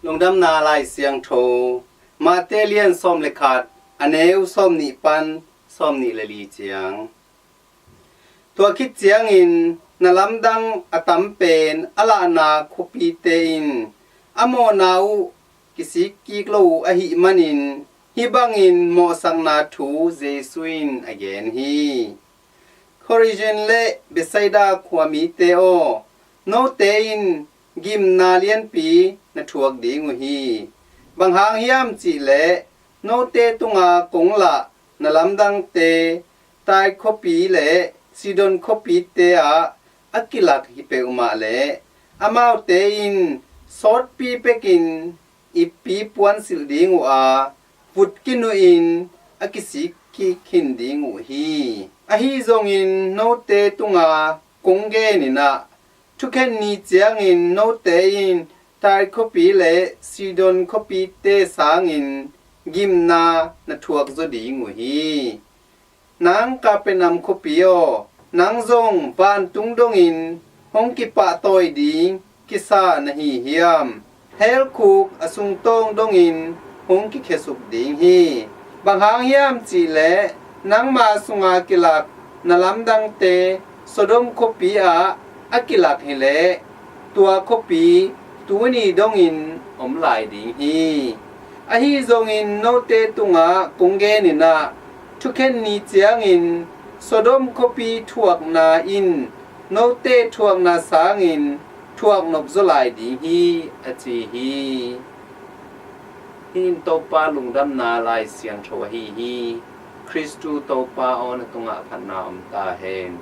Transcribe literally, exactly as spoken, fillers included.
Lungdamna Lai Siangtho, Mate lian sawm le khat, a neu sawm nih pan sawm nih le li ciang. Tua khit ciangin na lamdang a tam pen a lahna khuapite in a mawhna uh kisik kik lo uh ahih manin, hih bangin mawhsakna thu Jesu in a gen hi. Khorazin le Bethsaida khuamite aw, note in gimna lianpi na thuak ding uh hi. Bang hang hiam cihleh, note tunga kong lah na lamdangte Tyre khuapi le Sidon khuapite ah a kilak hi peuhmah leh, amaute in sawtpi pekin ippi puansilh ding uh a, vut kinuhin a kisik kik khin ding uh hi. Ahi zongin note tunga kong genin ah, thukhen ni ciangin note in Tyre khuapi le Sidon khuapite sangin gimna na thuak zaw ding uh hi. Nang Kapernaum khuapi aw, nang zong vantung dongin hong kipahtawi ding kisa na hi hiam? Hell khuk a sungtawng dongin hong kikhiasuk ding hi. Bang hang hiam cihleh, nangma sunga kilak na lamdangte Sodom khuapi ah a kilak hileh, tua khuapi tuni dongin om lai ding hi. Ahi zongin note tungah kong genin ah, thukhen ni ciangin Sodom khuapi thuakna in note thuakna sangin thuak nop zaw lai ding hi, a ci hi. Hih in Topa lungdamna Lai Siangtho ahi hi. Khristu Topa aw, na tungah phatna om ta hen.